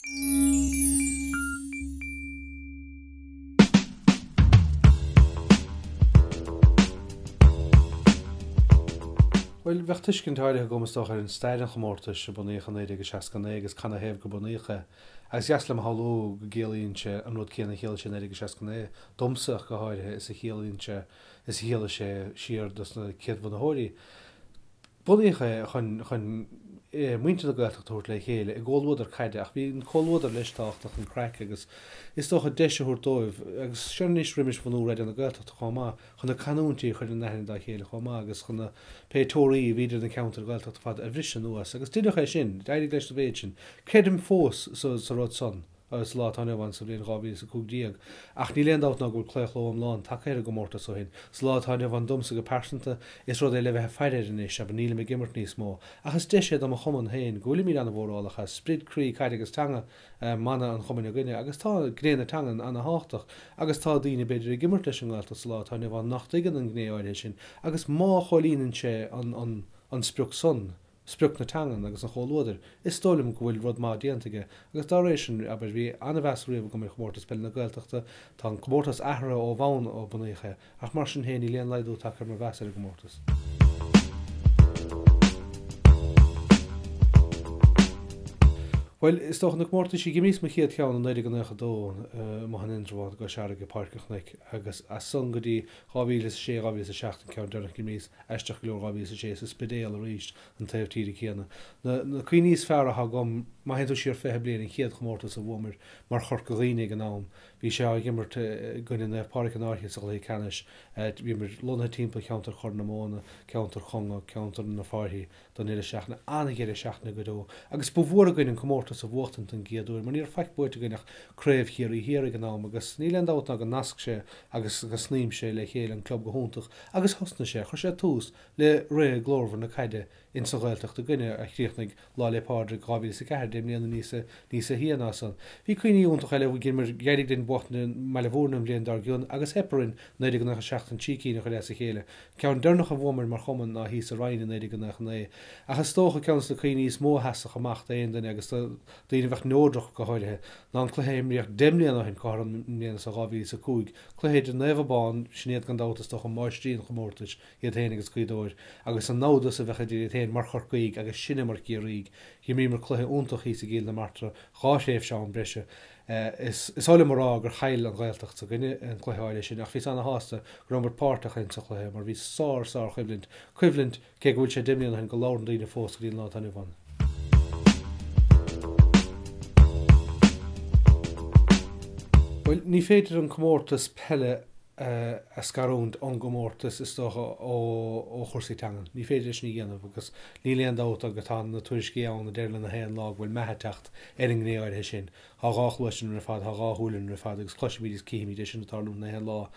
Bhuel, bheadh tuiscint áirithe agam, is dócha, ar an stair an chomórtais a bunaíodh i 1969 agus canathaobh gur bunaíodh é. Agus is deas liom a shamhlú go gciallaíonn sé an rud céanna a chiallaigh sé i 1969, domsa ach go háirithe, is a chiallaíonn sé, is a chiallaigh sé siar dos na céad bhunaitheoirí. Bunaíodh é chun chun muintir na Gaeltachta a thabhairt le chéile i gcomhluadar caide ach bhí an comhluadar leis tábhachtach, an craic agus is dócha deis a thabhairt dóibh, agus seo anois roimis bhunú Raidió na Gaeltachta chomh maith, chun na canúintí a chur in aithne dá chéile chomh maith agus chun na pé teoraí a bhí idir na ceantair Ghaeltachta ar fad a bhriseadh anuas agus deineadh é sin, d'éirigh leis sa mhéid sin. Creidim fós sa rud san. sa lá atá inniu ann sa bhliain 2015, ach níl aon dabht ná go bhfuil claochló iomlán tagtha ar an gcomórtas ó shin. Sa lá atá inniu ann domsa go pearsanta, is rud é le bheith ag faire air anois, abair, nílim ag imirt níos mó, ach is deis é do mo chumann féin, go bhfuilimid ana-mhórálach as, sprid, croí, caid agus teanga, mana an chumainn againne, agus tá gné na teangan ana-thábhachtach, agus tá daoine b'fhéidir ag imirt leis an nGaeltacht sa lá atá inniu ann nach dtuigeann an ghné áirithe sin, agus má chomhlíonann sé an, an, an sprioc san. sprioc na teangan agus an chomhluadair, is dóigh liom go bhfuil rud maith déanta aige agus dá réir sin, abair, bhí an-mheas riamh agam ar Chomórtas Peile na Gaeltachta, tá an comórtas athraithe ó bhonn ó bunaíodh é, ach mar sin féin níl aon laghdú tagtha ar mo mheas ar an gcomórtas. Bhuel, is dócha na comórtaisí, d'imríos mo chéad cheann i 1992 amuigh in Indreabhán i gCois Fharraige, Páirc an Chnoic, agus as san go dtí 2006, 2007 an ceann deireanach a d'imríos. Aisteach go leor 2006 sa Spidéal arís, an taobh tíre céanna. Na na cuimhní is fearr atá agam, má théann tú siar 20 bliain, an chéad chomórtas a bhuamair mar Chorca Dhuibhne ag an am, bhí sé á imirt i gcoinne Naomh Pádraig an Fhairche sa gcluiche ceannais. Bhíomar lonnaithe timpeall cheantar Chorr na Móna, ceantar Chonga, ceantar na Fáirche. don ndeireadh seachtaine, an-dheireadh seachtaine go deo, agus ba mhór againn an comórtas a bhuachtaint don gcéad uair, mar ní raibh faic buaite againn ach Craobh Chiarraí Thiar ag an am, agus níl aon dabht ná go nasc sé agus go shnaidhm sé le chéile an club go hiontach, agus thosnaigh sé, chuir sé tús le ré glórmhar na caide ins an Ghaeltacht againne, a chríochnaigh Lá 'le Pádraig 2004, 10 mbliana níos níos sia ná san. Bhí cuimhní iontach eile, d'éirigh linn buachtaint i mBaile Mhúirne an bhliain dár gcionn, agus theip orainn 1997 an tsícín a chur as a chéile. Ceann deireanach a bhuamair mar chumann ná thíos sa Rinn i 1999. Ach is dócha ceann de na cuimhní is mó a sheasfadh amach d'aon duine, agus do dhaoine a bheadh neodrach go háirithe, ná an cluiche a imríodh 10 mbliana ó shin, cothrom i mbliana so 2005, cluiche idir Naomh Abán, sin iad gan dabht is dócha máistrí an chomórtais, iad féin agus Gaoth Dobhair, agus an namhdas a bheadh idir iad féin mar Chorcaígh agus sinne mar Chiarraígh. Dh'imríomar cluiche iontach thíos i gCill na Martra, 2 thréimhse am breise. Is oth liom a rá gur chaill an Ghaeltacht s'againne an cluiche áirithe sin ach bhíos ana-shásta go rabhamar páirteach ins an chluiche mar bhí sár sár choimhlint, coimhlint cé go bhfuil sé 10 mbliana ó shin go labhrann daoine fós go dtí an lá atá inniu ann. Bhuel, ní féidir an comórtas peile a scarúint ón gcomórtas is dócha ó chúrsaí teangan. Ní féidir é sin a dhéanamh agus níl aon dabht agus tá na tuairiscí ann a deir linn gach aon lá go bhfuil meath ag teacht ar an ngné áirithe sin. Tá dhá chluais againn ar fad, tá dhá shúil againn ar fad agus cloisimid is cífimid é sin ag tarlúint gach aon lá.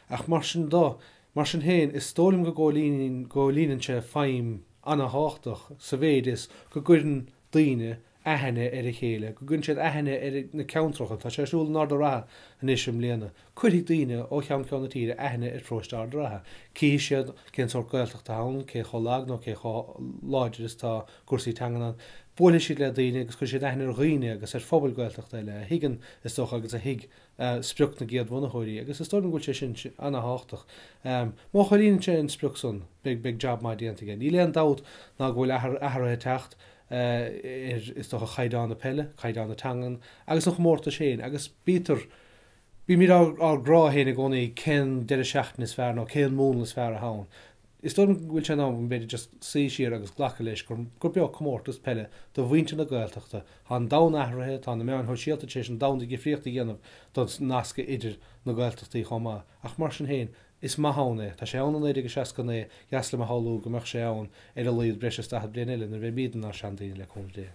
Ach mar sin do, mar sin féin, is dóigh liom go gcomhlíonann sé feidhm ana-thábhachtach sa mhéid is go gcuireann daoine aithne ar a chéile, go gcuireann siad aithne ar na ceantracha. Tá sé ar siúl in Ard an Rátha anois i mbliana. Cuirfidh daoine ó cheann ceann na tíre aithne ar pharóiste Ard an Rátha. Cífidh siad cén sórt Gaeltachta atá ann, cé chomh lag nó cé chomh láidir is atá cúrsaí teangan ann. Buailfidh siad le daoine agus cuirfidh siad aithne ar dhaoine agus ar phobail Gaeltachta eile a thuigeann, is dócha, agus a thuig sprioc na gcéad bhunaitheoirí agus is dóigh liom go bhfuil sé sin ana-thábhachtach. Má chomhlíonann sé an sprioc san, beidh beidh jab maith déanta aige. Níl aon dabht ná go bhfuil athruithe ag teacht ar, is dócha, chaighdeán na peile, caighdeán na teangan agus an chomórtais féin agus bítear, bímid ár gcrá féin i gcónaí cén deireadh seachtaine is fearr nó cén múnla is fearr atá ann. Is dóigh liom go bhfuil sé in am b'fhéidir just suí siar agus glacadh leis gur gurb eo comórtas peile do mhuintir na Gaeltachta. Tá an domhan athraithe, tá na meáin shóisialta tar éis an domhan de dhifríocht a dhéanamh don nasc idir na Gaeltachtaí chomh maith. Ach mar sin féin, is maith ann é. Tá sé ann ó 1969, dheas liom a shamhlú go mbeadh sé ann ar a laghad breis is 40 bliain eile nuair a bheimid inár seandaoine le cúnamh Dé.